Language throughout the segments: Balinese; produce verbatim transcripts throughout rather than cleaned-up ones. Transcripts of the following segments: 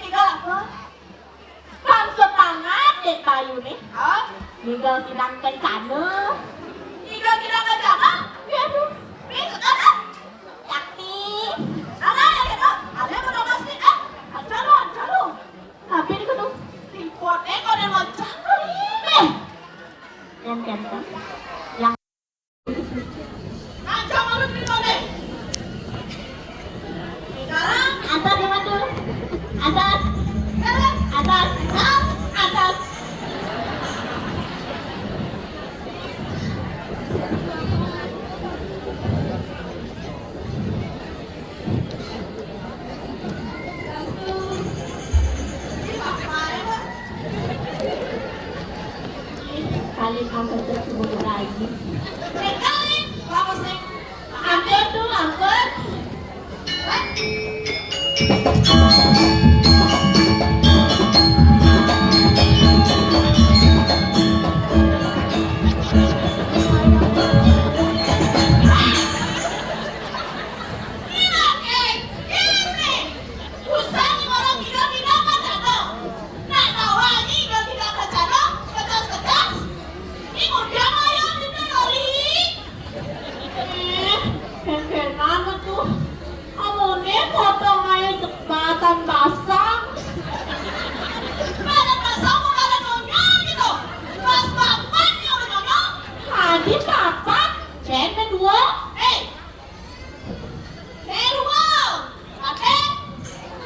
Kang semangat Dék Bayu nih. Hah? Ninggal sidang kencana. Ninggal sidang kencana? Iya tuh. Nih, sekarang. Yakti. Ada ya gitu? Ada yang mau ngasih? Eh, ancalo, ancalo. Tapi di kudu. Report, eh, kau ada loncang tuh. Eh. Yang ganteng. Yang Ancang malu cerita deh. Sekarang atas, jangan dulu. Atas. Atas. Atas. Atas. Paling angkat terus lagi. Hampir tuh, hampir. Usah nih orang tidak tidak kan jatuh. Nak tahu ini udah tidak kacana, kecas-kecas. Ini udah ayo kita lari. Eh, kenapa tuh? Kamu nih potong aja jembatan basah. Pada basah mau pada nyonya gitu. Pas papat yang udah nyonya. Tadi papat, dan kedua. Eh, Meruo. Ate.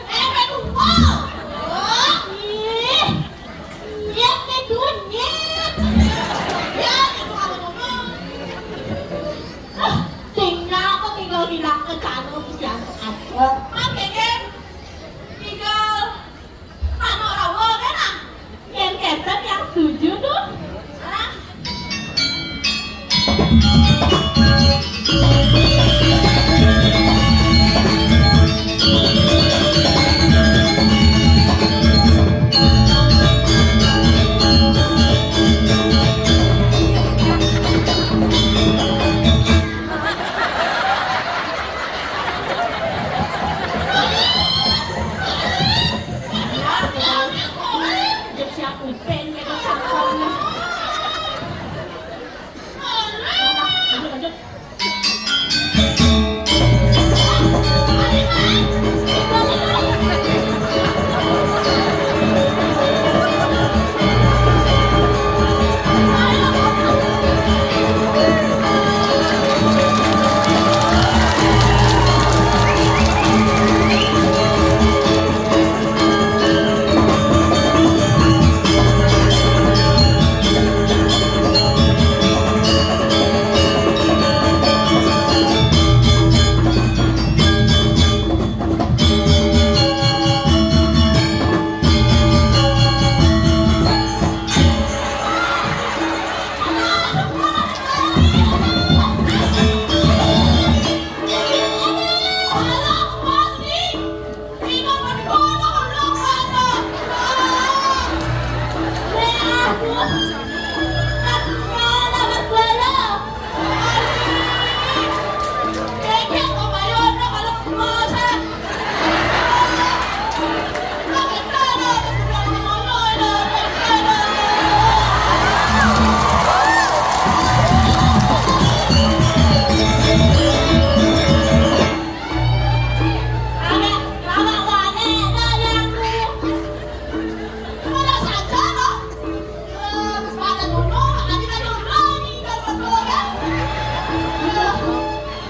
Eh, meruo. Oh, ih. Lihat ke dunia. Ya, itu kalau ngomong. Ah, sing nyapa tinggal bilang ke sana, siapa ada. Makanya tinggal Anu rawa kan, ah? Yang kenten yang setuju tuh. Hah?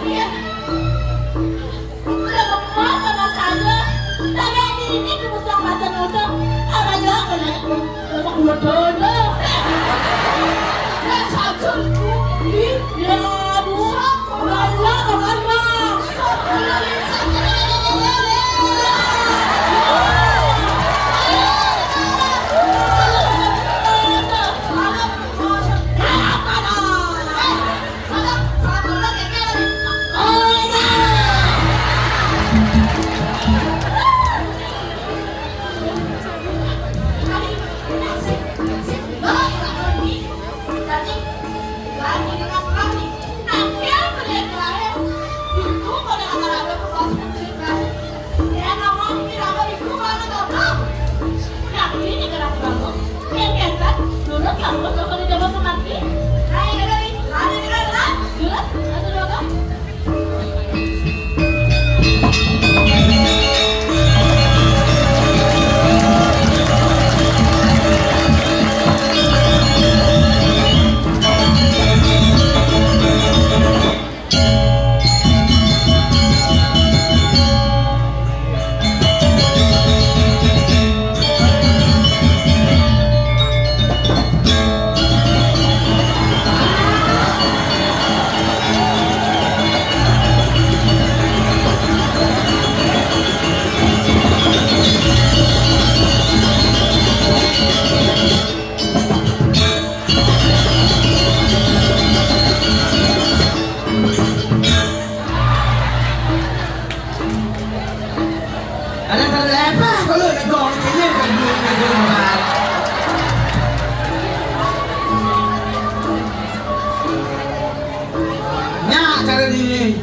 Iya. Udah lemah sama saja. Tadi ini diusung masa ngusung. Apa ya, kena ngusung dua dulu. Ya, saja. Ih, ya, aduh. Udah, udah, udah, udah.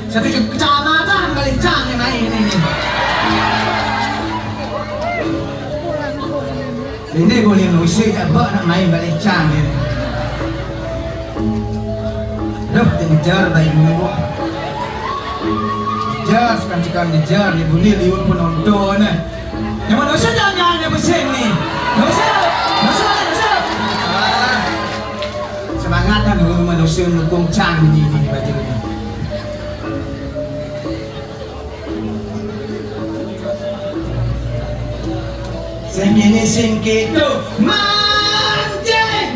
Satu kecamatan balik cang yang main ini. Ini boleh ngusik tak bak nak main balik cang ini. Aduh, dia ngejar bayi ni, Bu. Ngejar, suka-suka ngejar, ni bunyi liur penonton, eh. Yang mana usah jangan yang besar ni. Nggak usah, nggak usah, nggak usah. Ah, semangat kan, manusia dukung cang ni, ni, baju ni. Sing ini, sing kitu, mancing.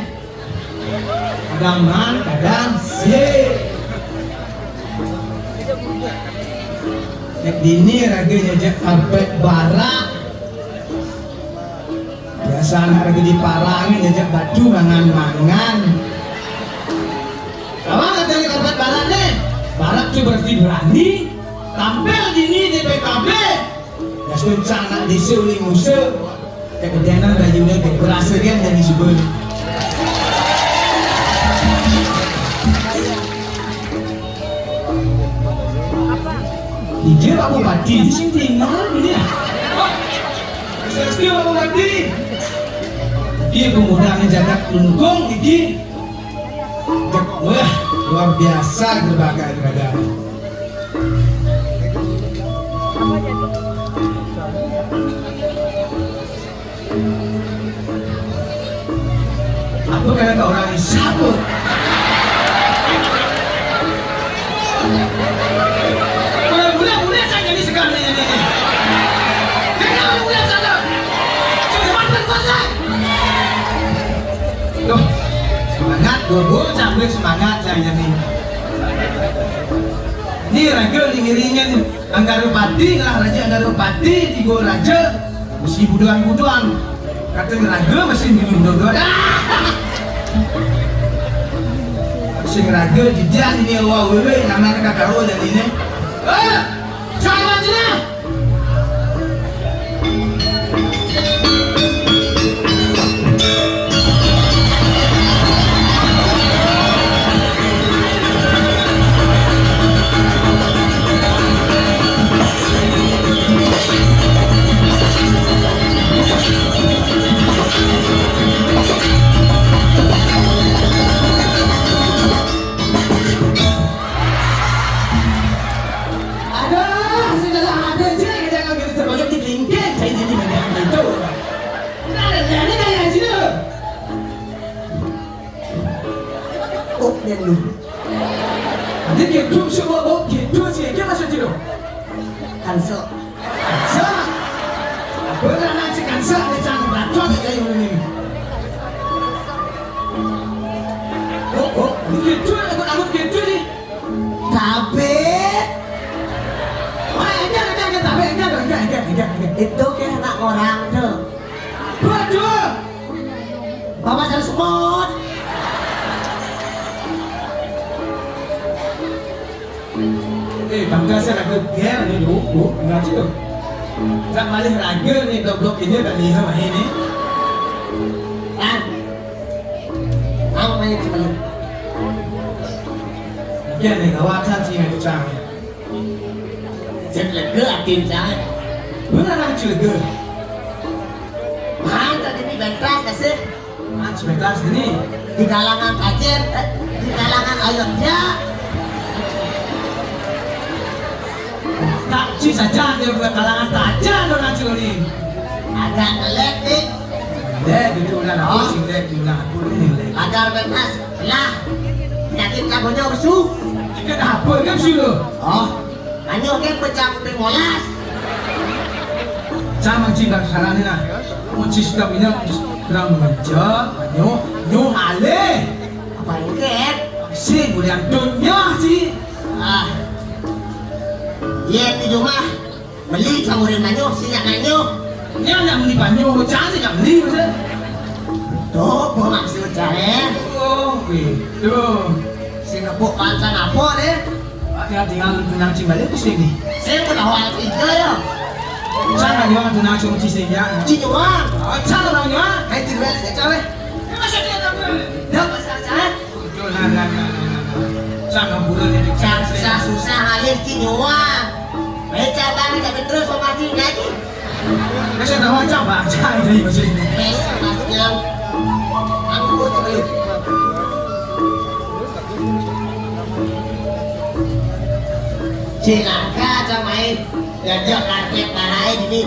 Kadang man, kadang si. Nek dini raga nyejak karpet barak. Biasa anak raga di Parang nyejak batu mangan-mangan. Kawan kata ni karpet barak ni. Barak tu berarti berani. Tampil dini di P K B. Dah sekencang nak desa oleh Musa. Kekedenan baju ni, berasa kan jadi suka. Ija Pak Bupati di sini tinggal ni. Saya setuju Pak Bupati. Dia pemuda ni jaga lungkung ni. Wah, luar biasa gerbaga gerbaga. Apa kata orang ni? Siapa? Mula-mula saya jadi sekarang ni. Jangan mula sana. Cepat berkuasa. Tuh, semangat, gue gue sampai semangat saya jadi. Ni raga diiringin Anggara Pati, ngelah Raja Anggara Pati, tiga raja, mesti buduan-buduan. Kata raga mesti minum buduan-buduan. Mesti raga didian ini awal wewe, nama kata kau dan ini. Eh, jangan jelah. Aduh, sudahlah ada je kita kalau kita terpojok di kelingking, saya jadi macam itu. Nah, ada ni dah yang sini. Oh, dia dulu. Ada ke tu semua, oh, ke tu sih, dia masuk dulu. Cancel. Cancel. Apa nak nak cakap cancel ni, jangan baca ni kayu ni. Oh, oh, ni ke tu, aku takut ke tu ni. Tapi, wah, enggak, enggak, enggak, tapi enggak, enggak, enggak, enggak, enggak. Itu ke anak orang tu. Waduh. Bapak saya semut. Eh, bangga saya raga ger ni, Bu. Bu, enggak tu. Tak malih raga ni, blok-blok ini, tak lihat main ni. Ah. Mau main sekali. Okey, ni kawasan sini, aku cang. Cek lega atin saya. Benar nak cek lega. Mana tadi ni bentas kasih? Ah, sebentar sini. Di kalangan kajen, eh, di kalangan ayam dia. Tak ci saja dia buat kalangan saja orang curi. Agak ngelek dik. Lek gitu lah, aku sing lek gitu lah, aku ni lek. Agar bebas lah. Penyakit lagunya besu. Kenapa kan besu tu? Oh. Manyuh ke pecah kuping molas. Sama cik bak saran ni lah. Mun sistem ini kurang mengeja, manyuh, nyuh alih. Apa yang ke? Si boleh antun nyah si. Ah. Ye di rumah beli camurin manyuh, si nak manyuh. Nya nak beli manyuh, cang si nak beli betul. Tu apa maksud saya? Oh, gitu. Si nepuk pansan apa ni? Tinggal tinggal tunang cing balik tu sini. Saya pun awal kerja ya. Cang nak jual tunang cing cing sini ya. Cing jual. Oh, cang orang jual. Hai tinggal ke cawe. Dia pasal dia tak boleh. Dia pasal saya. Betul lah, lah, lah, lah, lah. Sang ampura ni. Sang susah-susah alih ki nyuang. Bae cabang tak betul sama ki lagi. Macam tak macam baca ini macam ini. Bae macam. Aku tu dulu. Cilaka cang main. Jajak karpet barai gini.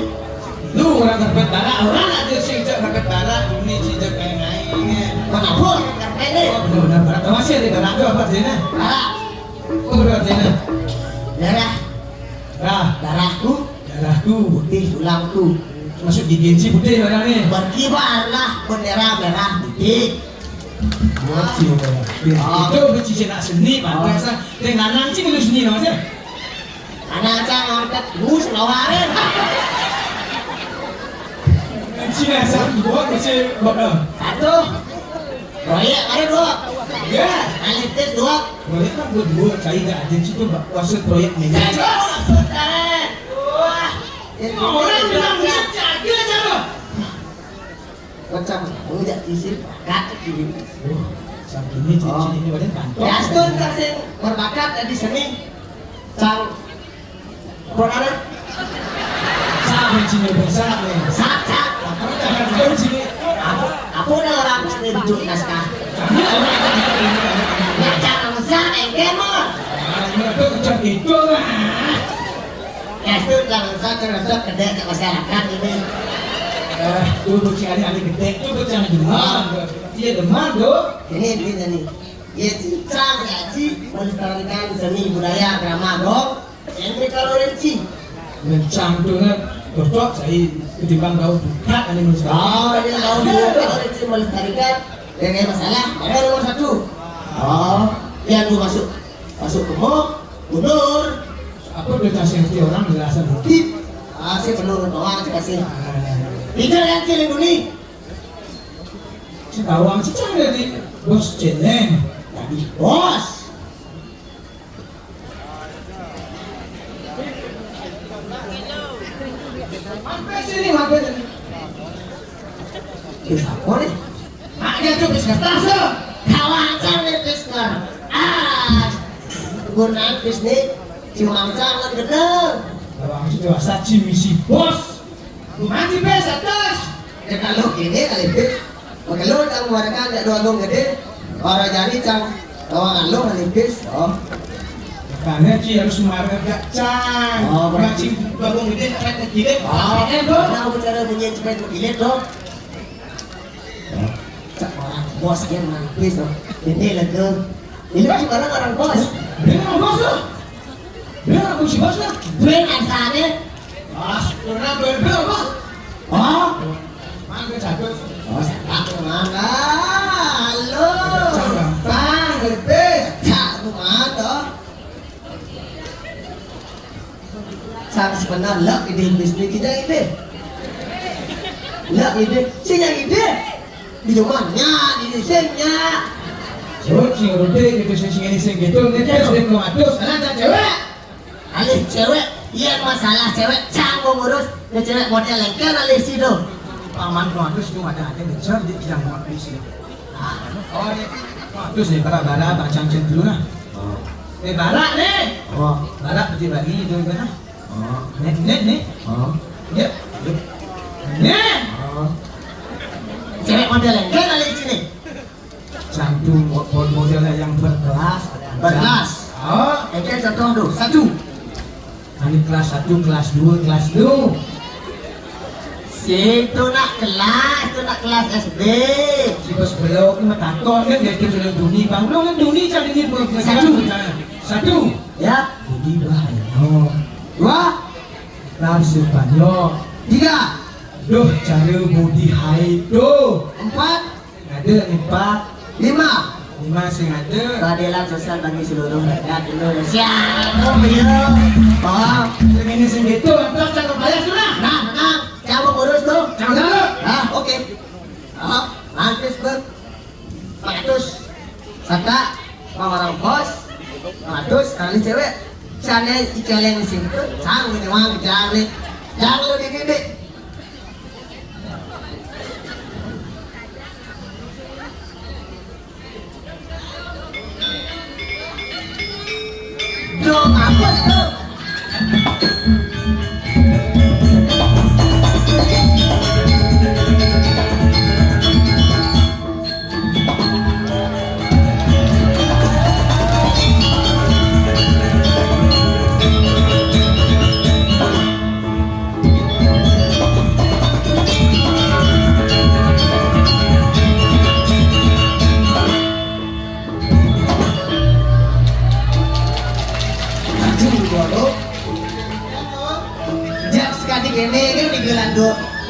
Lu orang karpet barak, orang aja sih jak karpet barak, ini sih jak kayak naik. Mana pun karpet ni. Oh, benar-benar barak. Tahu sih ada barak tu apa sih nah? Barak. Oh, benar sih nah. Darah. Darah. Darahku. Darahku. Putih tulangku. Masuk di gengsi putih orang ni. Berkibarlah bendera merah putih. Buat sih orang. Itu bercici nak seni, pantas lah. Tengah nanti kalau seni nama saya. Anak saya ngangkat bus nawarin. Cina sang buat masih bakal. Satu. Proyek ada dua. Ya. Analitis dua. Proyek kan buat dua, cari tak ada situ, Pak. Maksud proyek ni. Saya maksud, eh. Wah. Orang bilang dia jaga cara. Macam mana jak isin bakat ini? Wah, sang ini ciri-ciri ini badan kantor. Yastun sang sing berbakat dari seni. Sang Pernah ada? Sa benci ni, sa ni. Sa, sa. Apa cara juga benci ni? Apa, apa dah orang seni bujuk naskah? Kami orang yang tidak ini. Ya, jangan sa, engke mo. Ah, ini apa macam itu lah. Ya, itu jangan sa terhadap kedek masyarakat ini. Eh, tu bocah ni ahli kedek tu bocah demam. Dia demam tu. Ini dia ni. Ya, cincang ya, Ci, melestarikan seni budaya drama dong. Ini kalau Renci. Mencang tu kan cocok saya ketimbang kau bukat ada masalah. Oh, dia tahu juga kalau Renci melestarikan. Dia nggak masalah. Ada nomor satu. Oh, yang gua masuk. Masuk ke mall, mundur. Apa dia kasih ngerti orang jelasan bukti? Ah, si menurut doang sih kasih. Tiga yang cilik dulu. Si bawang si cang dari bos celeng. Tadi bos. Mampir sini, mampir sini. Terus apa nih? Mak dia tuh bis kertas tuh. Kawacan nih bis ker. Ah, gunaan bis nih cuma jangan gendeng. Orang itu asa cimi si bos. Mati bes atas. Ya kalau gini kali bes. Kalau cang warga ada dua gong gede. Orang jadi cang orang alo kali bes. Oh. Makanya Ci harus marah gak cang. Oh, orang Ci dua gong gede cepet ke kilit. Oh, eh, bro. Tahu cara bunyi cepet ke kilit, bro. Cak orang bos dia nangis, bro. Ini lagi. Ini kan sekarang orang bos. Dia orang bos, bro. Bener aku si bos lah. Bren arsane. Mas, pernah bel-bel apa? Oh. Mana jatuh? Oh, salah mana? Halo. Gampang, lebih. Cak, aku mana? Sang sebenarnya lak ide bisnis kita ide. Lak ide, sing yang ide. Di rumahnya, di singnya. Sebut sing rute gitu, sing sing ini sing gitu, ini terus dia belum atus. Anak tak cewek. Alih cewek, iya masalah cewek, canggung urus. Ini cewek model lengkel alih situ. Paman tuh atus itu ada ada ngejar di bilang mau di sini. Oh, ini. Terus nih, para bara bacang dulu lah. Oh. Eh, bara nih. Oh. Bara peti bagi itu kan lah. Oh. Nih, nih, nih. Oh. Yuk. Yuk. Nih. Oh. Cewek model lengkel alih sini. Satu mo-, mo-, modelnya yang berkelas. Berkelas. Oh. Oke, contoh tuh. Satu. Anak kelas satu, kelas dua, kelas dua. Si itu nak kelas, itu nak kelas S D. Si bos belok ni matakon kan dia tu sudah duni bang. Belum kan duni cari ni buat satu. Satu. Ya. Budi Bahayono. Dua. Ram Supanyo. Tiga. Duh, cara Budi Hai tu. Empat. Ada empat. Lima. Lima sing ada. Keadilan sosial bagi seluruh rakyat Indonesia. Oh, iya. Oh. Sing ini sing itu, lantas cakap bayar sudah. Nah, nah, siapa urus tu? Jangan dulu. Ah, oke. Ah, lantas ber. Patus. Sata, orang bos. Patus, kali cewek. Sana ikeleng sing itu, sang ini wang jari. Jangan lu dididik.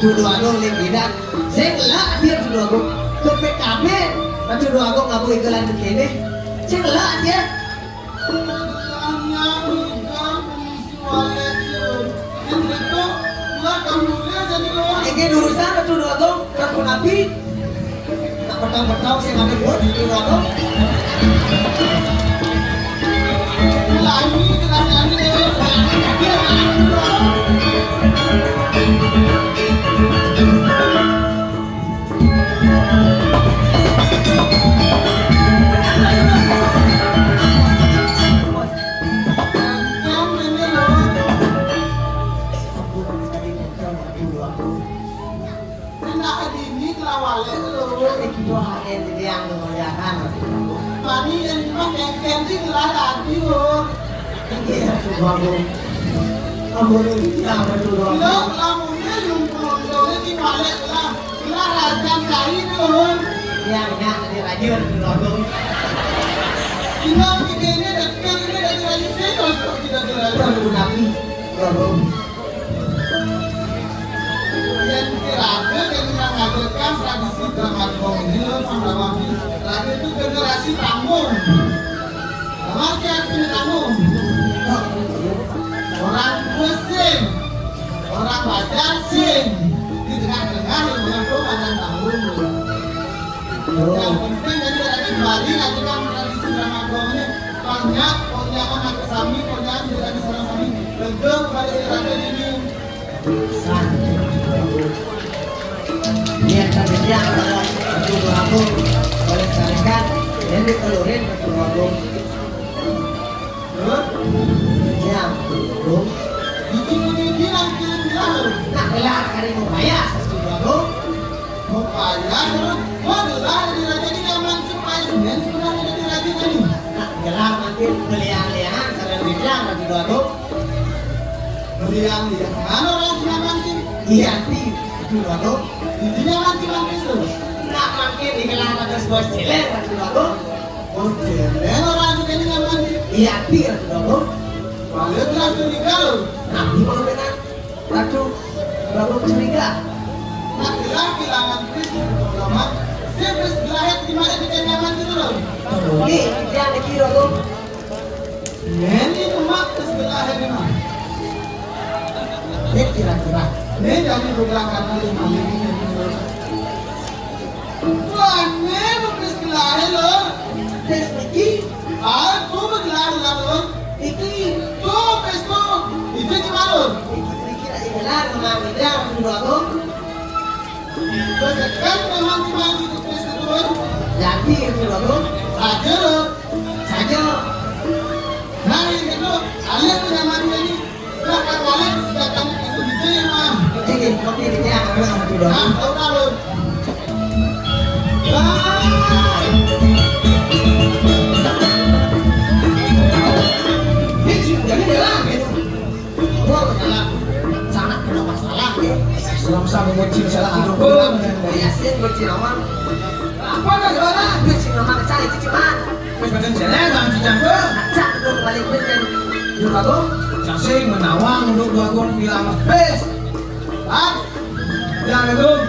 Ratu Déwa Agung, lek bidan. Sing lak dia Ratu Déwa Agung. Ke P K B, Ratu Déwa Agung ngaba iga lan kéné. Sing lak dia. Ini urusan Ratu Déwa Agung, Ratu Nabi. Tak petang-petang sing ada buat di Ratu Déwa Agung. Lagi, lagi, lagi. Kena dini kelawale tu. Iki doain yang mengoyakan. Mani yang cuma kengkeng di kelala hati lo. Iya, coba, Bu. Ampun, iya, betul, Bu. Lo, lamunnya lumpur lontongnya di balik lah. Lah, rajan kain lo. Iya, iya, di raja, betul, Bu. Bilang kita ini dekat, ini dari raja sih, kalau kita di raja. Tapi, ya, Bu. Yén iraga kén ngadegang tradisi drama gong ini lho, Pak Rawati. Raga itu generasi tambung. Lawang ki artine tambung? Orang tua sing, orang pacar sing, di tengah-tengah yang orang tua pacar tambung. Yang penting ini lagi kembali lagi kan tradisi drama gong ini banyak konyangan aku sami konyangan dari sami. Betul kembali lagi ini. Yen kadédéan karo Ratu Déwa Agung, oleh sarékan, yen dikelurin Ratu Déwa Agung. Jam, Agung. Iki-iki nang kirim gelar. Nak gelar kari mau bayar, Ratu Déwa Agung. Mau bayar, terus mau gelar di raja ini nyaman supaya sebenarnya di raja ini. Nak gelar nanti belian-lian, sareng bilang, Ratu Déwa Agung. Belian-lian, mana orang nyaman sih? Iya, ti. Ratu Déwa Agung. Intinya kan cuma itu. Nak mangkin dikelar atas bos jelek, Ratu Déwa Agung. Bos jelek orang itu kayaknya nyaman. Iya, ti, Ratu Déwa Agung. Balik jelas curiga lo. Nah, di mana benar? Ratu Déwa Agung curiga. Nak gelar kehilangan pris di rumah. Saya pris gelar di mana kita nyaman gitu loh. Ini, dia ada kira tuh. Ini cuma pris gelar ini mah. Ini kira-kira. Ini jadi bukan karena lima ini. Wah, ini pris gelar lo. Pris niki. Ah, tuh gelar lo. Iki. Tuh pris tuh. Itu cuma lo. Iki kira-kira gelar, Mang Indra, Mang Indra. Besekan memang dimaksud Kristus Tuhan. Jadi itu loh, Bu. Saja loh. Saja. Nah, ini itu alias tuh nama dia ini. Belakang balik, sedangkan itu di Jerman. Jadi, kopi di dia, ada satu doang. Nah, tahu kalau. Bye. Ini sih, jadi dia lah, gitu. Wah, salah. Sanak kena masalah, ya. Serem sama bocil salah apa? Iya, sih, bocil awal. Apa dah, gimana? Bocil nama kecil itu cuma. Wis pancen jelek, Bang Cijang, tuh. Cak, lu balik, balik. Yuk, aku. Cak sing menawang untuk dua gol bilang, "Pis." Hah? Jangan, Agung.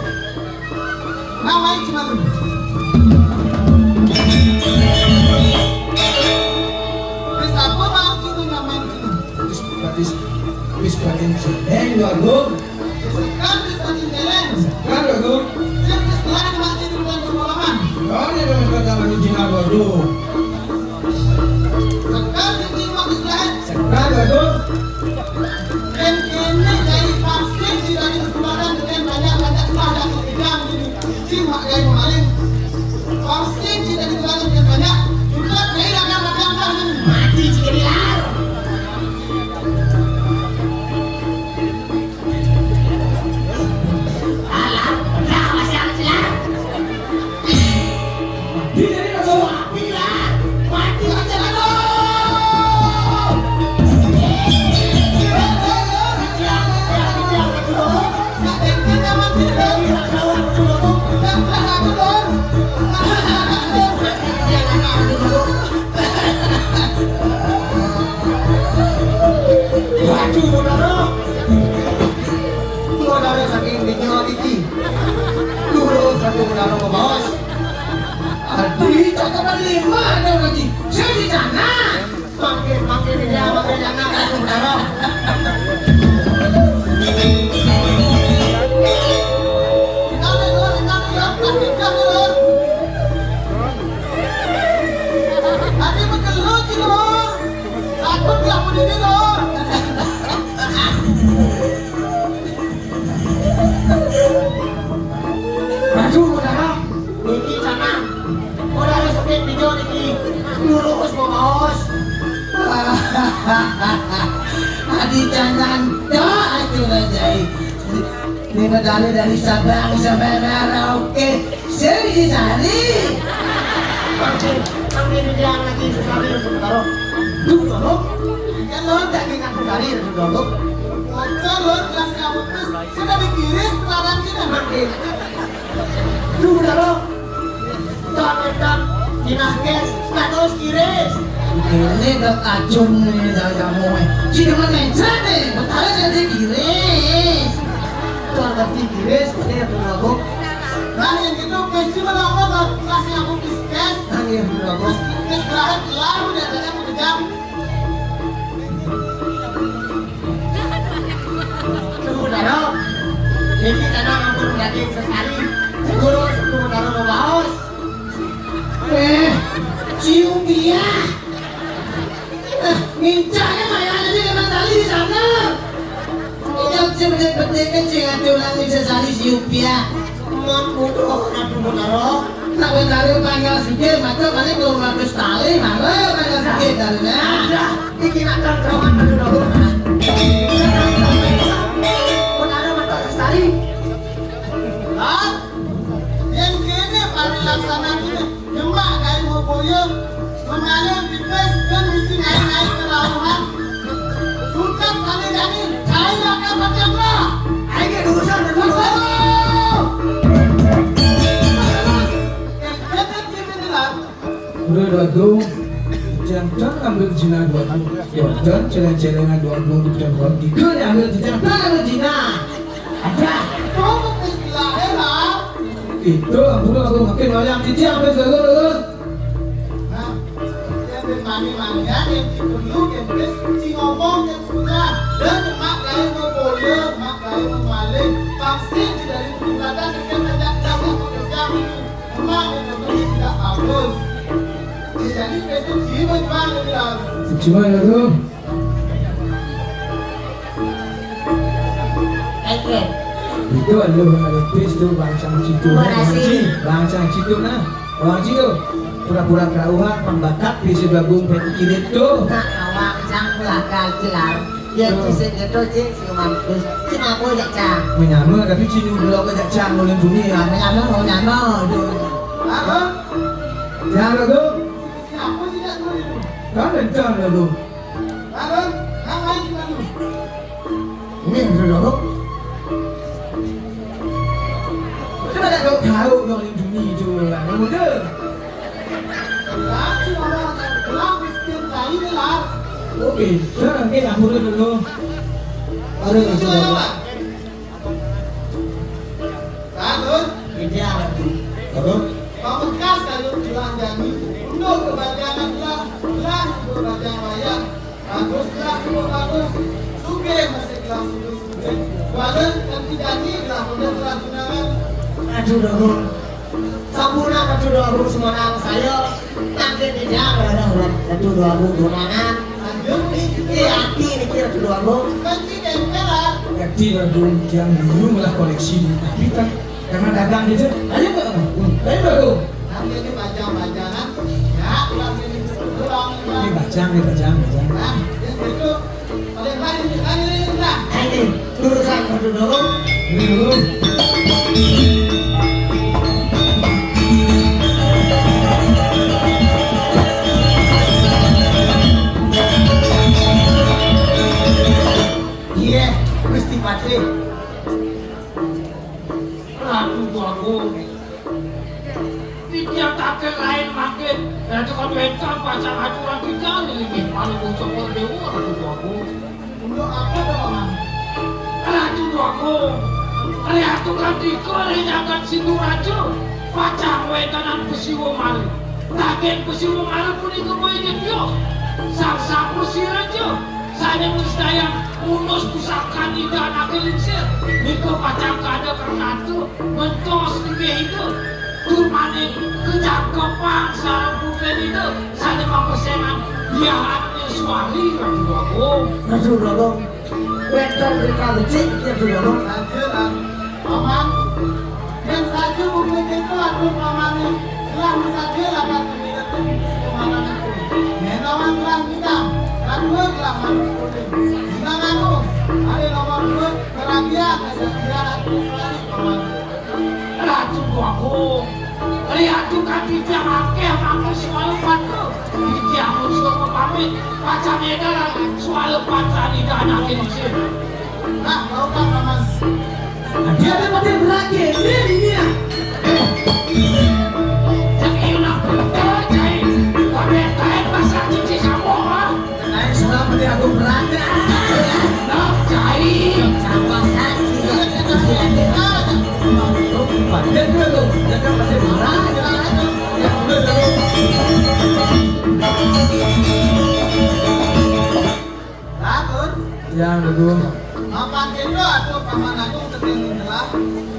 Namanya cuma tuh. Pis apa, Bang? Itu namanya cuma. Wis, wis, wis pancen jelek, Agung. Sekan wis pancen jelek. Sekan, Agung. Sing wis telah mati di bulan kepalaman. Oh, ya, dengan kata Agung Jihan, Agung. Sekan sing wis mati telah. Sekan, Agung. Dan kene dari pasir tidak ada kesempatan dengan banyak-banyak ulah dan bidang ini. Sing mak gaya maling. Pasir tidak ada kesempatan dengan banyak. Sudah kaya akan makan ulah ini. Mati jika dilar. Alah, udah masih anak jelas. Mati jadi rasul. Mati lah. Lima ada lagi. Saya di sana. Mangke, mangke, dia mangke, jangan, aduh, Bentaro. Ditarik, Lur, ditarik, Lur. Pasti dah, Lur. Tadi begelut, Lur. Takut lah, mau diri, Lur. Aduh, Bentaro. Niki canang. Bentaro sakit pijo niki. Lurus, mau baos. Adi canang. Dah, aduh, Rajai. Ini medali dari Sabang sampai Merauke. Seri sari. Pasti, pasti dia lagi sesari, Bentaro. Duh, Bentaro. Kan lo tak ingat sesari, Bentaro. Bocor, Lur, gelasnya putus. Sudah dikiris, pelarannya makin. Duh, Bentaro. Jangan, Kinah kes, nah terus kiris. Ini dah tajam nih, dah jamu, eh. Si demen mencret nih, Bentaro jadi kiris. Tuan ngerti kiris, ini ya, Bentaro. Nah, yang gitu, pasti menolak, Lur. Kasih aku kiskes. Nah, iya, Bentaro. Kiskes berakhir, lalu dia tanya aku kejam. Tunggu dulu. Ini karena ampun daging sesari. Guru, tunggu dulu mau baos. Eh, cium dia. Eh, mincaknya kayak ada di dalam tali di sana. Ini cuma betik-betik kecil, ada orang bisa sari cium dia. Ampun, aduh, Bentaro. Nak Bentaro panggal sikit, macam mana belum ratus tali, mana panggal sikit dari nah. Ada, bikin akan kerawan dulu dulu. Bentaro mata lestari. Hah? Yang kene paling laksana kene. Nyemak kain mau boyong. Memanen di pes dan mesti naik-naik ke lauhan. Sukat sana jadi, cai akan macam lah. Ayo, urusan dulu. Udah, Dua Agung. Jangan ambil zina, Dua Agung. Ya, dan celeng-celengan, Dua Agung, jangan, Dua Agung. Tiga yang ambil, jangan ambil zina. Ada. Itu, ampun, aku makin banyak titiang, ambil, Dua Agung, Dua Agung. Nah, yang mani-manian, yang perlu, yang bes, si ngomong, yang punya. Dan mak lain mau boya, mak lain mau maling. Vaksin tidak diperlukan, yang banyak, banyak pekerjaan itu. Mak yang itu tidak bagus. Jadi, itu jiwa, Bang, dia bilang. Jiwa ya, Bro. Itu lu ada bis tuh, bangsa situ. Berhasil. Bangsa situ, nah. Orang situ pura-pura kerauhan, pembakat, bisa gabung, pet irit tuh. Nah, awak cang belakal jelar. Ya, tuh. Bisa gitu, Cik, si mampus. Si mampu ya, Cang. Menyama, tapi si nyublok aja, Cang, nulis dunia. Menyama, mau nyama, aduh. Apa? Jangan, Bro. Siapa sih, Cang, tuh itu? Kan kencang, Bro. Harun, ngapain di mana? Ini yang dulu. Itu ada tahu-tahu yang lindungi itu orang muda. Tapi orang tak bilang miskin lain lah. Oke, dah, oke, yang muda dulu. Baru yang itu sudah. Apa? Bagus. Ideal. Bagus. Pamungkas kalau bilang jadi, untuk kebajangan bilang, bilang untuk bajang wayang. Baguslah, semua bagus. Sugih masih kelas sugih-sugih. Walau kan tidak ni lah, udah telah tunangan. Aduh, Dogong. Sampurna, aduh, Dogong, semua nama saya. Nanti tidak ada, ada, ada, aduh, Dogong, tunangan. Lanjut, ni. Eh, hati ni kira, aduh, Dogong. Kan tidak, kan lah. Jadi, Dogong, yang dulu lah koleksi ni. Tapi kan karena dagang gitu. Ayo, Mbak. Hmm, ayo, Mbak. Nanti ini bajang-bajangan. Ya, ulang ini pulang. Ini bajang, ini bajang, bajang. Nah, ini itu. Paling lain ini, lain ini, nah. Ini, lurusan satu dulu. Ini dulu. Iya, Gusti Patih. Ratu Agung. Titiang kakek lain makin. Ratu Kodwentang pasang aturan kita lilingin malu bocok dewa, Ratu Agung. Untuk apa dong, Paman? Ratu Agung. Ratu Kandika, Ratu Sinuraja. Pacang wetanan pesiwa malu. Raden Pasiwung Arum punika boya nyetyuh. Sang Sapur Siraja sané mastayang unus pusaka Ida Anaké Lingsir. Nika pacang kada kernata mentos linggih Ida. Tur maning kajangkepang sareng putrin Ida sané mapesengan diah Atmaswari, Ratu Agung. Ratu Agung. Wénten berita becik, ya, Juragan. Saja, Kang. Paman, yén saja mungkin itu atur pamané, gelah saja lakukan pemilihan pemanan itu. Yén lawan gelah hitam, kedua gelah manuk kuning. Bintang Agung, ada nomor dua, keragian, ada dia atur sekali, Paman. Ratu Agung, lihat juga titiang akéh mangke suara patra. Titiang unsur pamit, pacang édaran suara patra di dana kincir. Nah, mau kan, Paman? Dia ada pada berage, ini dia. Yang enak betul, Cai. Pakai kain basah cuci sampo, ah. Ayo, selamat ya, aku berangkat. Nok, Cai. Sabar saja. Dia dulu, dia kan masih berangkat. Ya, udah, udah. Raden. Ya, Ratu. Mapan kéto atuh Paman Agung tekén gelah.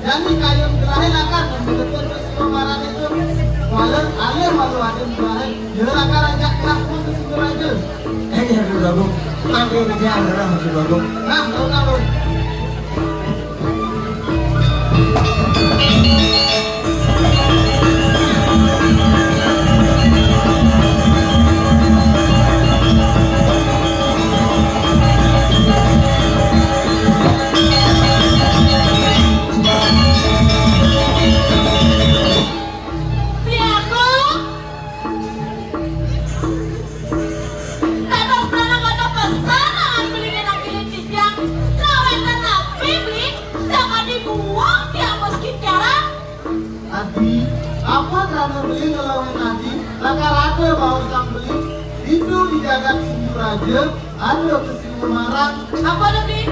Jani kayun gelahé lakar manggihin Pasiwung Arum itu. Walau alih walau aden gelahé. Dia lakar ajak gelah pun ke Singaraja. Eh, ya, Ratu Agung. Mangke niki adalah Ratu Agung. Nah, tahu tahu. Dados pranagana pesan angan beli nang giling titiang. Kawetan napi beli, jangan dibuang tiang meski tiara. Adi, apa karena beli ngelawan Adi? Lakar ada baosang beli. Itu di jagat Singaraja, ada Pasiwung Arum. Apa ada beli?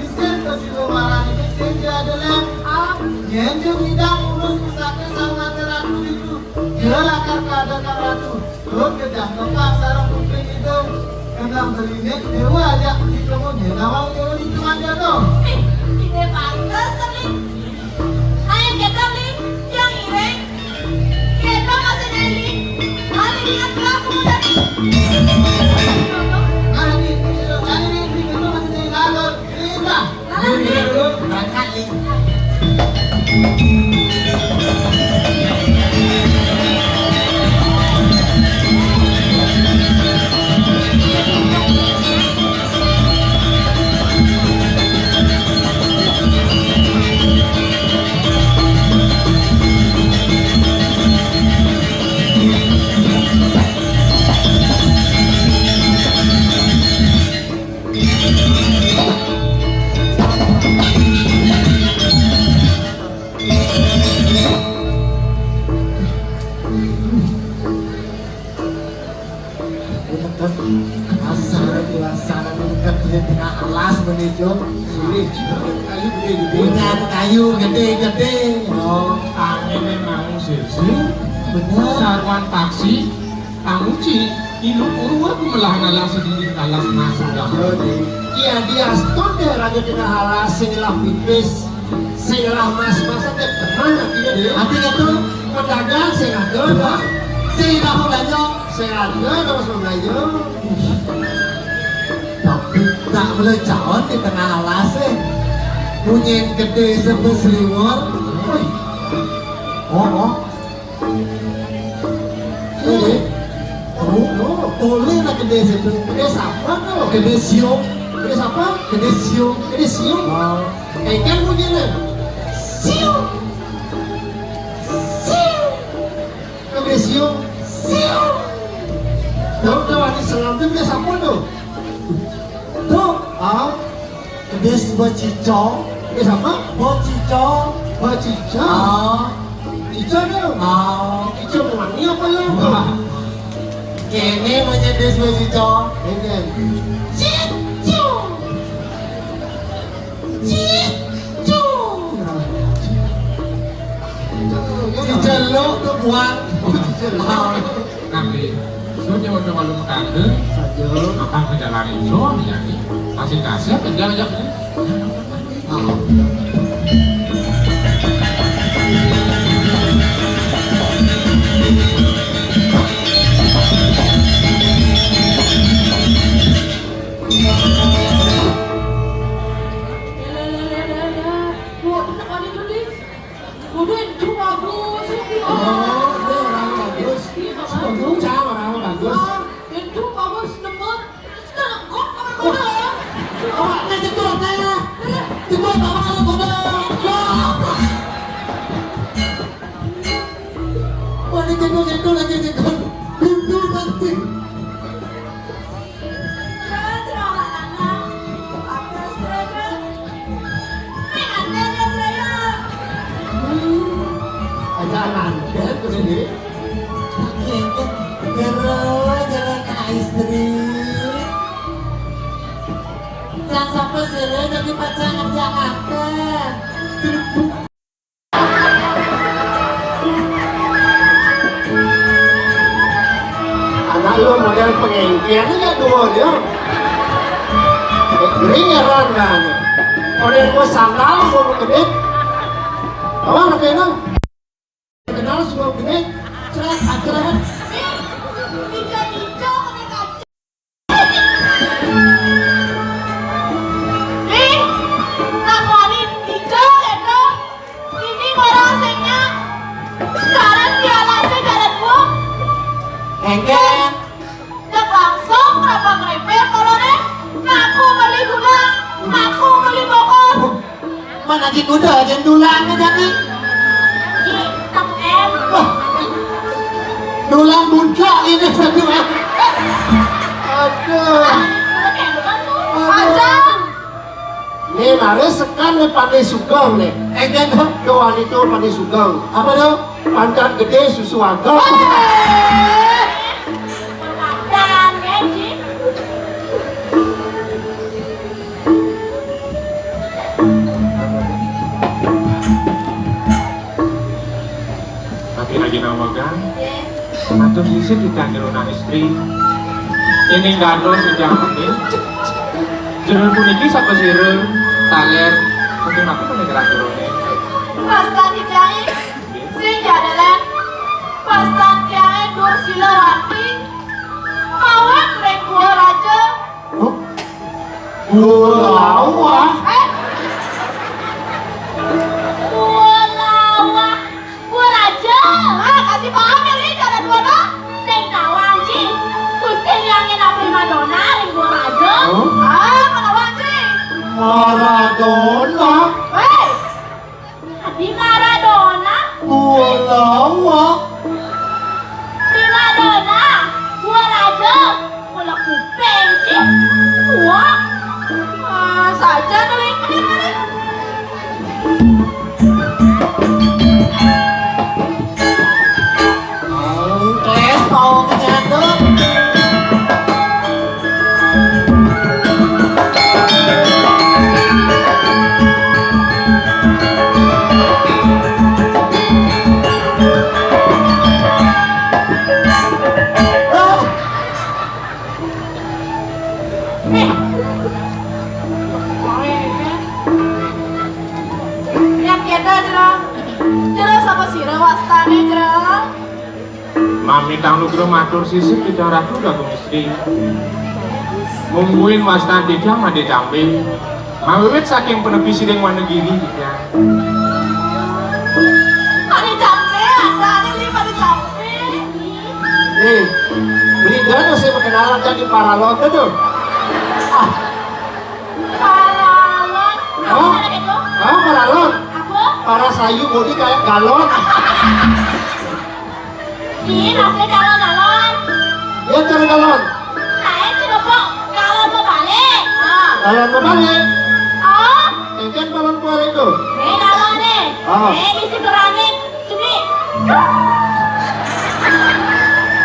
Isin Pasiwung Arum itu sing dia ada lem. Ah. Nyén dia ngidang urus pusaka sang ratu itu. Dia lakar kada kang ratu. Tur kejangkepan sareng kuping itu. Kenang beliné dewa aja di kamu dia nawang dewa di cuman dia tuh. Eh, ini pantes tapi. Ayo kita beli yang ini. Kita masih jadi. Kali ingat berapa tadi? Kali ini, kali ini kita masih jadi lagu. Terima. Ini kita dulu. Berangkat nih. Asal di sana dekat di tengah alas menuju. Ini kayu gede-gede. Punya kayu gede-gede. Oh, angin memang sih. Benar. Saruan taksi, anguci, ilu puru aku melah ngalah sedikit alas masuk dah. Iya, dia stop deh raja tengah alas, sing lah pipis. Sing lah mas-masan deh, tenang hatinya deh. Hatinya tuh pedagang sing ada, Pak. Sing lah belanja, sing ada, terus belanja. Tapi tak boleh calon di tengah alas, eh. Punya yang gede sebesar selimur. Wih. Oh, oh. Gede. Oh, oh, boleh lah gede situ. Gede siapa tuh? Gede siung. Gede siapa? Gede siung. Gede siung. Oh. Ikan punya nih. Siung. Siung. Gede siung. Siung. Tuh, tuh, ada selam tuh gede siapa tuh? Tuh, ah. Kedis becicong. Eh, siapa? Becicong. Becicong. Ah. Cicong ya? Ah. Cicong wangi apa ya? Wah. Kene menyedis becicong. Ini. Cicong. Cicong. Cicong. Tuh, tuh buang. Nanti, suruh dia udah malu makan tuh. Saja. Makan ke jalan itu, ya. Kasih kasih, kerja aja. Udah, itu bagus. Oh, ini orang bagus. Iya, bagus. Untung sama orang bagus. Ah, itu bagus, demen. Terus terus kok, kok, kok. Awak ngajak tuh, Teh. Itu apa kalau kode? Wah, ini jadul-jadul lagi, jadul. Jadul nanti. Aja anak, ya, terus ini. Oke, oke. Jero, jero, Kak Istri. Jangan sampai sih jadi pacar Jakarta. Anak lu model pengengker ya dua dia. Eh, gering ya, Ran, kan. Model gua sandal, gua mau kedip. Apa, anak lu? Kenal semua gede, ceret, ceret. Ih, laporin hijau itu. Ini orang senya. Sekarang dia lase jalan gua. Engken. Cek langsung kenapa ngerempel kolonnya? Ngaku beli gula, ngaku beli bokor. Mana Jin udah aja dulangnya jadi. Ji, kamu em. Wah. Dulang muncak ini satu em. Aduh. Aja. Ini mari sekan nih Pandai Sugeng nih. Eh, dia tuh. Doan itu Pandai Sugeng. Apa tuh? Pandan gede susu ageng. Pandan, ya, Ji? Tapi lagi nama gang, matur sisip di tanjero nang istri. Ini gado sidang ini. Jero puniki sapa sira taler, mungkin aku mendengar jerone. Pastan dijae, sing jadelen. Pastan dijae Dursilawati. Mawon ring Gua Raja. Huh? Gua Lawah? Eh? Gua Lawah. Gua Raja. Ah, kasih paham ya, Ri, ada dua, no? Sing tawang, Ci. Gusti Liangin Primadona ring Gua Raja. Huh? Ah, mana wang, Ci? Maradona. Hei! Di Maradona. Gua Lawak. Di Maradona. Gua Raja. Gua kuping, Ci. Gua. Ah, saja tuh, Ling. Kles mau menyatu. Yang kita, Jero. Jero, sapa sira wastane, Jero? Mamitang nugra matur sisip titah Ratu Dagung Istri. Mungguing wastan titah Madé Cambé. Mawiwit saking penepi siring Wanagiri titah. Madé Cambé, asane li Madé Cambé. Eh, beli dana saya perkenalan jadi paralon tuh. Ah. Paralon. Apa? Hah? Hah, paralon? Apa? Para sayu body kayak galon. Ih, masih galon-galon. Ya, cara galon. Saya cuma kok galon mau balik. Ah. Galon mau balik. Oh. Engken balon kuare itu. Eh, galon nih. Ah. Eh, isi berani. Cumi.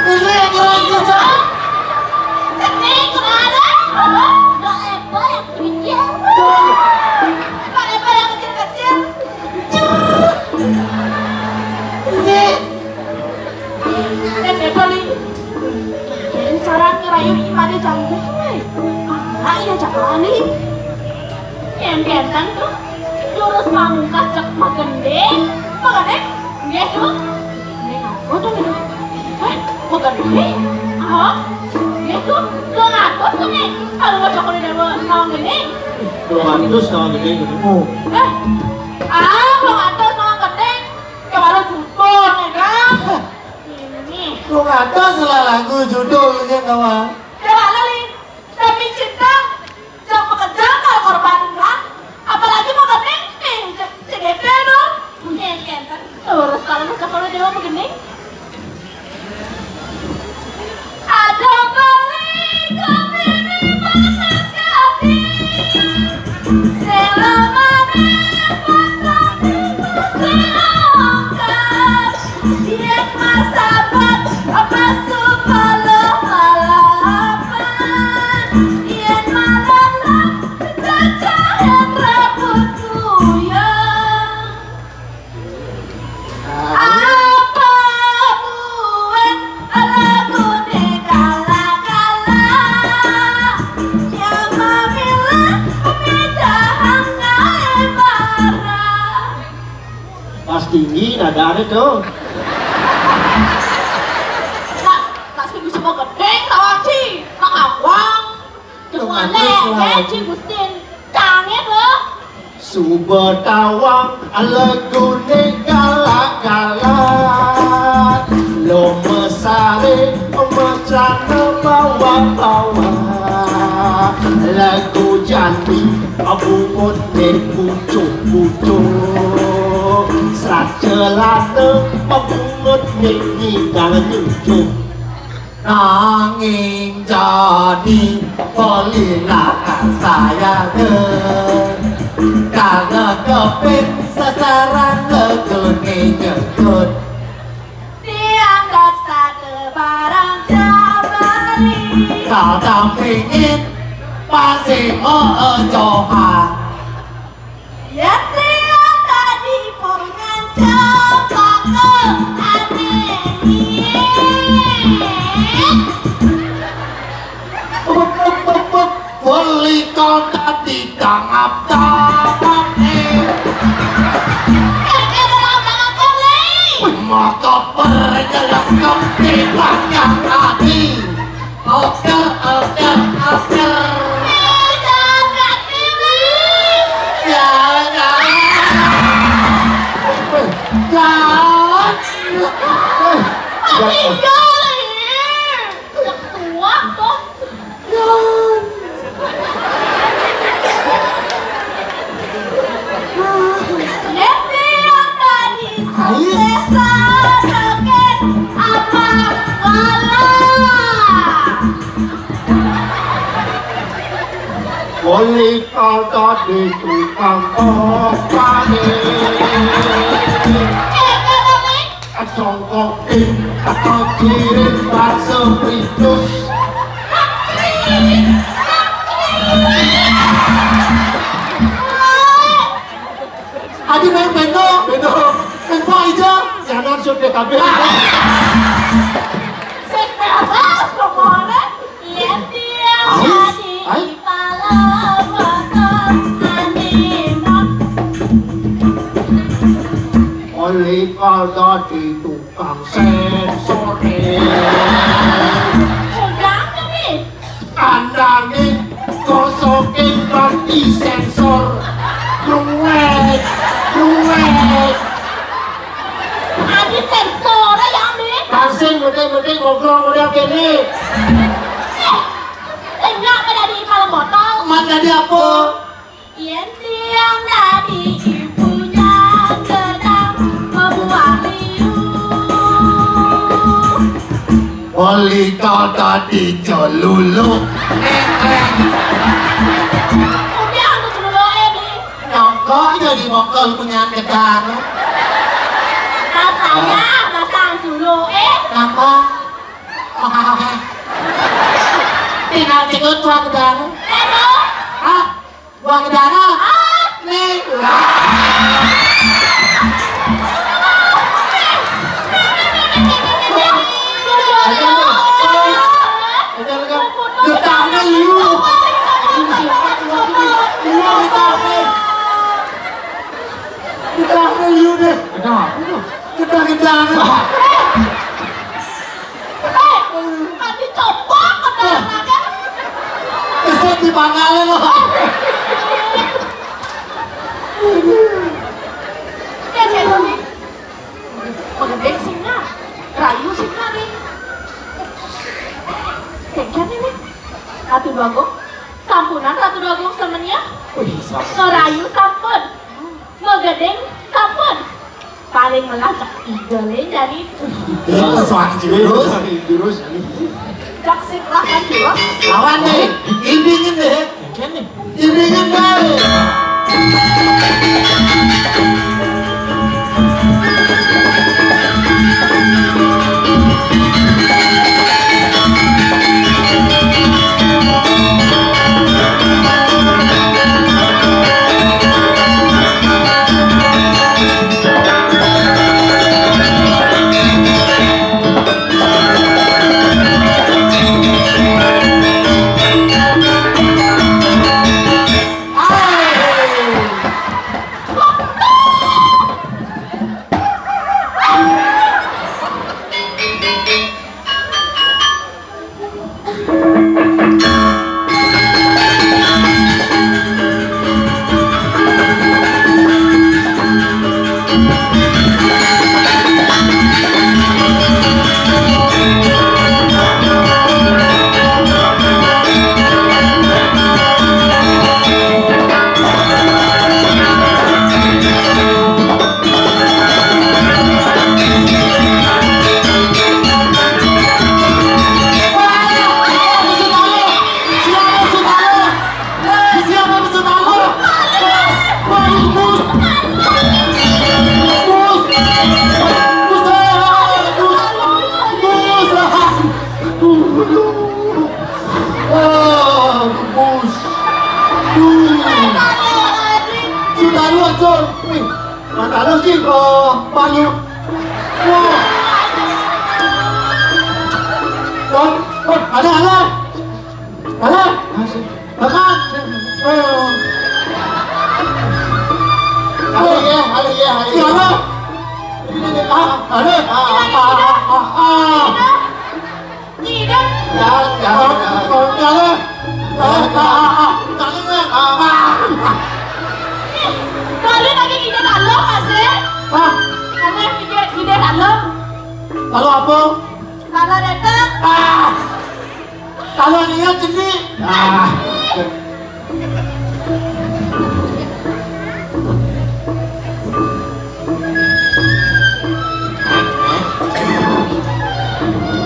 Ini yang kurang cocok. Cumi, kemana? Nggak Eva yang kecil. Pak Eva yang kecil-kecil. Cumi. Ini. Rong atus nawang gending. Oh. Eh, ah, rong atus nawang gending. Coba lu judul nih, Kang. Ini. Rong atus lah lagu judulnya nawang. Coba lu, Li. Demi cinta, jangan mengejar kalau korban, kan? Apalagi mau gending, nih, C G T tuh. Nih, nih, tuh, terus kalau lu, kalau dia mau gending, ada beli kopi di Pasar Sejati. Selama dapat kopi masih ongkos. Yén masapat apa sepuluh malapan. Yén malam cacahan rambut kuyang. Apa buat lagu dikala-kala? Yang memilah pemidah hangai marah. Pas tinggi nadanya tuh. Nah, masih bisa mau gedeng tawang ci. Makawang. Cuman lé, Ci Gustin. Kangen loh. Suba tawang legune galak-galak. Lo mesare macana bawa-bawa. Lagu janji abungut ning pucuk-pucuk. Serat celana abungut ning ngidang nyucuk. Nanging jadi polilakan saya ke karena kepin sasaran legune nyebut. Tiang dasta barang jabari. Kadang pingin pasti ojohan. Yén dia tadi pungan cempaka anéh. Beli kau tadi tangap-tangap, eh. Kéké ora tangap, Li. Maka pernyelengkap di belakang hati. Oker, oker, oker. Ya, ya. Jangan. Iya, Li. Yang tua, toh. Jangan. Yén dia tadi Ais. Sukses sadeket apa kalah? Oli kata di tukang opane. Eh, eh, eh, eh. Songkok ping, kirim bakso fritus. Adi main bendo, bendo. Main apa aja? Jangan sudah kabeh. Sing bebas kemana? Yén dia Ais, tadi ais. Di pala bakal anjing. Oli kata di tukang sensor. Udah tuh nih. Andane kosoke kanthi sensor. Ruwet, ruwet. Adi sensor ya, Andi. Kasing penting-penting ngobrol model kene. Eh, sing nggak pada di malam botol. Man tadi apa? Yén tiang dadi ibunya gedang, membuang liu. Oli kau tadi celuluk. Udah, aku dulu, Edi. Nyongkok jadi mongkol punya gedang. Rasanya masang dulu, eh. Apa? Tinggal cikut tua gedang. Aduh. Hah? Wah, gedana. Nih. Gedana liu. Liu gedana. Gedana liu deh. Gedana, gedana. Eh, kan dicopot, kan. Keset di pangkale lo. Ratu Déwa Agung, sampunang Ratu Déwa Agung semenia. Wih, sampun. Ngerayu sampun. Mageding sampun. Paling melah cek tiga lé jani. Terus, Wan, terus, terus. Cek sik lah kan terus. Lawan nih, indingin deh. Indingin deh. Sutari, Acun. Wih, Mas Alus ki, eh, Pak Yu. Wah. Wah, wah, ada, ada. Ada. Masih. Dekat. Eh. Ada ya, ada ya, ada ya. Ada. Ini, ini, ah, ada. Ah, ah, ah, ah, ah. Nyi Ida. Ya, ya, ya. Oh, ya, ya. Ah, ah, ah, ah. Jangan, ah, ah. Kalian lagi ide dalam, Mas, eh? Hah? Kalian ide, ide dalam. Lalu apa? Kalau datang. Ah. Kalau lihat sini. Ah.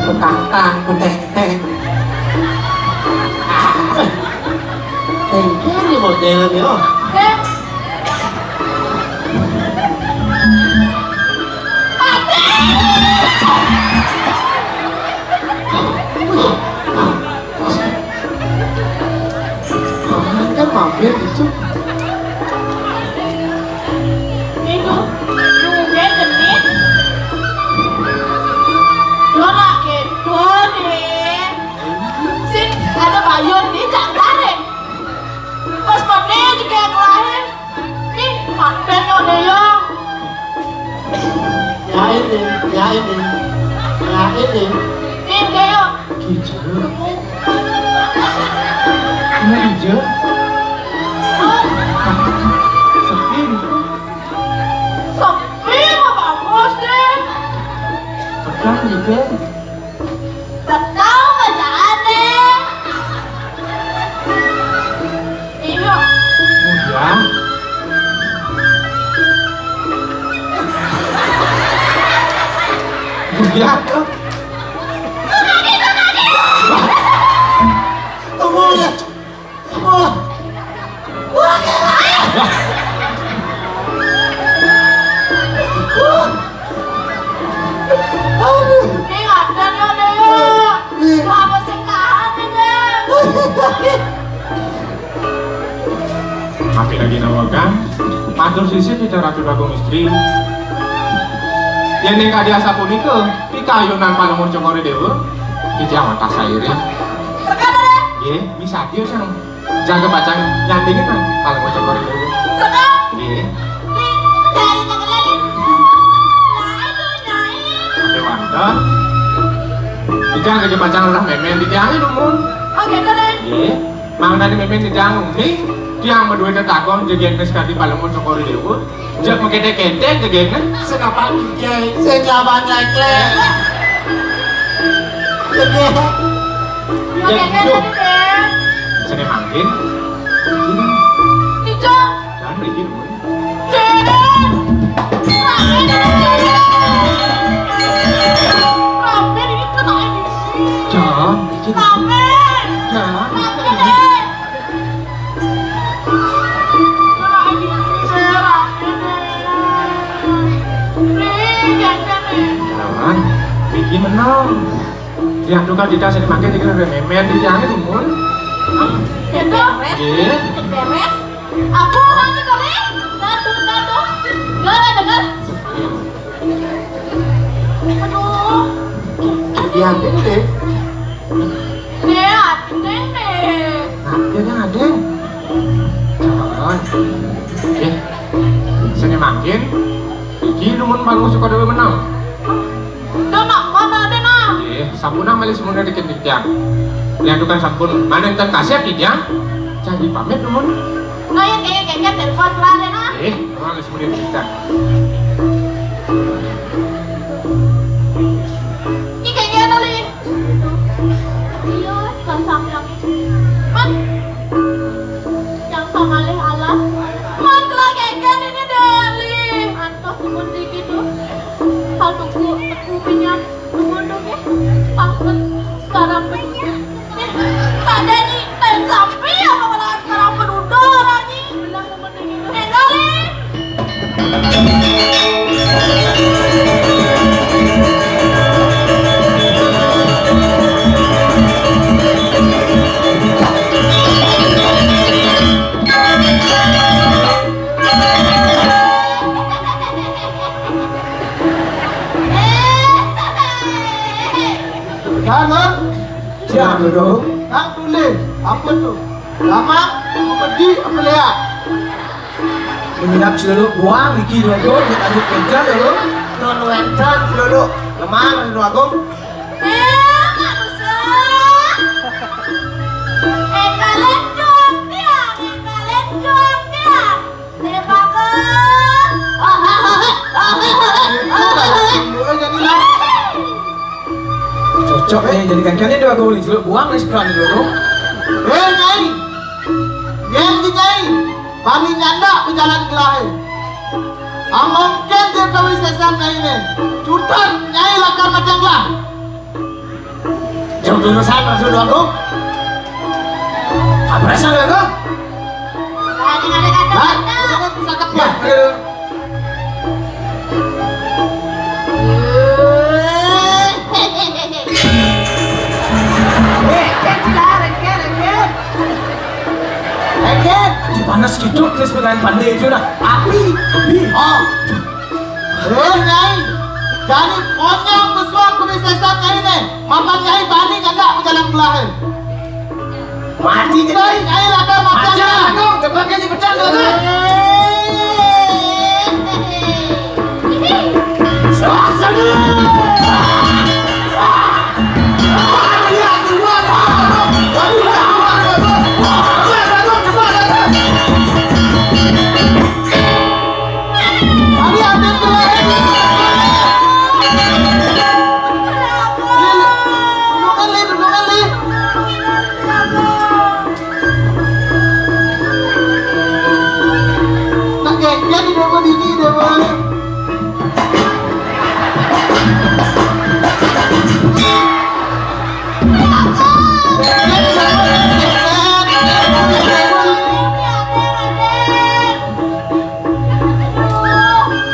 Petantang, petenteng. Tengkeli modelnya. Kan mampir itu. Itu, nungguin genit. Lo nak gitu nih. Sin, ada bayun nih, jangan tarik. Pas pakai juga yang lain. Ih, mampir yo, Deo. Ya ini, ya ini. Ya ini. Nih, Deo. Kijel. Ini kijel. Sepi. Sepi mah bagus deh. Petang juga. Petang mah jangan deh. Iya. Bujang. Bujang. Tunggu ya. Wah. Wah. Aduh. Ih, ada ya, Deo. Ih. Apa sih tahan ini? Tapi lagi nawagan, matur sisip di cara Ratu Agung istri. Yen ning kadi asapunika, pikayunan Palungguh Cokor I Déwa, titiang wantah sairing. Sekarang, nggih, misadya sang jaga pacang nyandingin nang Palungguh Cokor I Déwa. Sekarang. Nggih. Nyai, nyai, nyai. Nyai, nyai. Oke, wonten. Titiang jaga pacang ora memen, titiang nuwun. Oh, gitu deh. Nggih. Mangdane memen titiang ning, tiang maduwe tetakon jegene sekadi Palungguh Cokor I Déwa. Jek mengketek-ketek jegene. Senapan jai, sejaban leklek. Jegene. Jegene. Sane mangkin. Ijo. Jangan bikin. Jangan. Ramen, ramen ini kena ini. Jangan bikin. Ramen. Jangan. Ramen. Jangan. Bikin menang. Yang tukang tidak sini makan, dikira ada memen di jangan, Dumun. Itu. Iya. Beres. Aku lagi kali. Gaduh, gaduh. Gara dengar. Aduh. Iya, ini deh. Nih, hati deh. Nah, dia yang ada. Jangan. Eh, sini makin. Iki Dumun baru suka dewe menang. Dah nak mana ada nah. Eh, sampun nang malis muna dikit dikit. Lihat tukang sampun. Mana yang kasih ya? Jadi pamit Dumun. Nah, ya kayak kayak telepon lah deh nah. Eh, malis muna dikit. Ini kayaknya ada nih. Iya, wes, basang yang itu. Man, yang pamalih alas. Man, kelagaikan ini dari. Antos pun dikit tuh. Kalau tunggu, tunggu minyak, tunggu dong ya. Pangkat sekarang pun. Eh, tak ada nih, tak sampai ya, malah sekarang pun udah orang nih. Benar. Halo? Siapa tuh? Nang tulis, apa tuh? Lama, apa pedih, apa leak? Minyak celuluk buang, iki dua go, kita lanjut kerja dulu. Tuh, lu enten celuluk. Lemah, lu aku. Eh, manusia. Eh, kalian juang tiang, eh, kalian juang tiang. Eh, bagus. Lu jadi lah. Cocok ya, jadi kangkangnya dua go, celuluk buang, nih, sekarang dulu. Eh, Nyai. Nyai, Nyai. Bani nyandak bejalan gelahe. Amongken dia kawisesan nyai ne. Cutan nyai lakar macam lah. Jam dulu sana sudah aku. Apa rasa aku? Hah? Aku bisa kepala. Eh, Ken, Cilar, Ken, Ken. Eh, Ken. Aji panas gitu, terus pegangan pandai itu dah. Api, api. Oh. Eh, Nyai. Jani ponyong besuang kumis sesan Nyai ne. Mapan Nyai bani kagak bejalan belahan. Mati jadi. Ayo, ada mati. Aja, Agung, tebaknya dipecat, Agung. Suasana. Tadi ada tuh. Dulu kali, dulu kali. Tak kayak dia di depan ini, depan.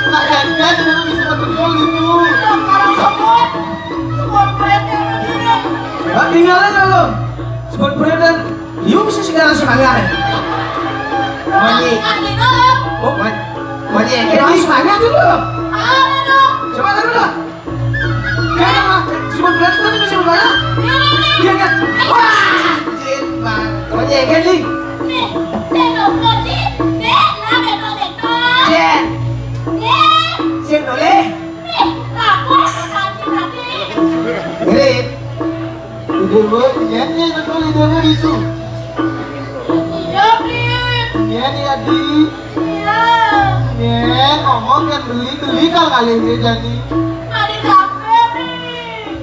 Nak gantian dulu bisa betul itu. Sekarang semua, semua keren yang begini. Nggak tinggalin lo. Sebut berenang. Yuk, bisa segala semangat. Mani. Oh, mani. Mani, kita semangat dulu. Coba taruh dulu. Kenapa? Cuma berantem tapi cuma mana? Iya kan? Wah, anjir, Bang. Kau nyengkel nih. Nih, sendok kopi. Nih, lah, sendok, sendok. Iya. Nih. Sendok, leh. Nih, aku kasih tadi. Mirip. Ide gue, iya nih, betul ide gue itu. Iya, Bli. Iya nih, Adi. Iya. Nih, ngomong kan beli, beli kalau kali ini jadi. Ada capek nih.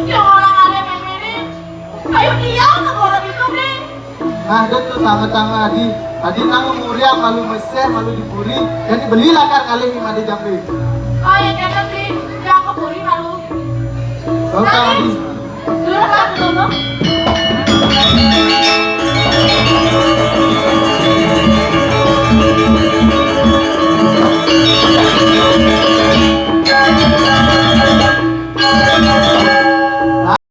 Yang orang ada yang mirip. Ayo dia sama orang itu nih. Nah, dia tuh sama-sama Adi. Adi nang muriang malu meseh, malu diburi. Jadi belilah kar ngalih made jambe. Oh ya, kata sih, yang keburi malu. Oke, Adi. Dulu satu dulu.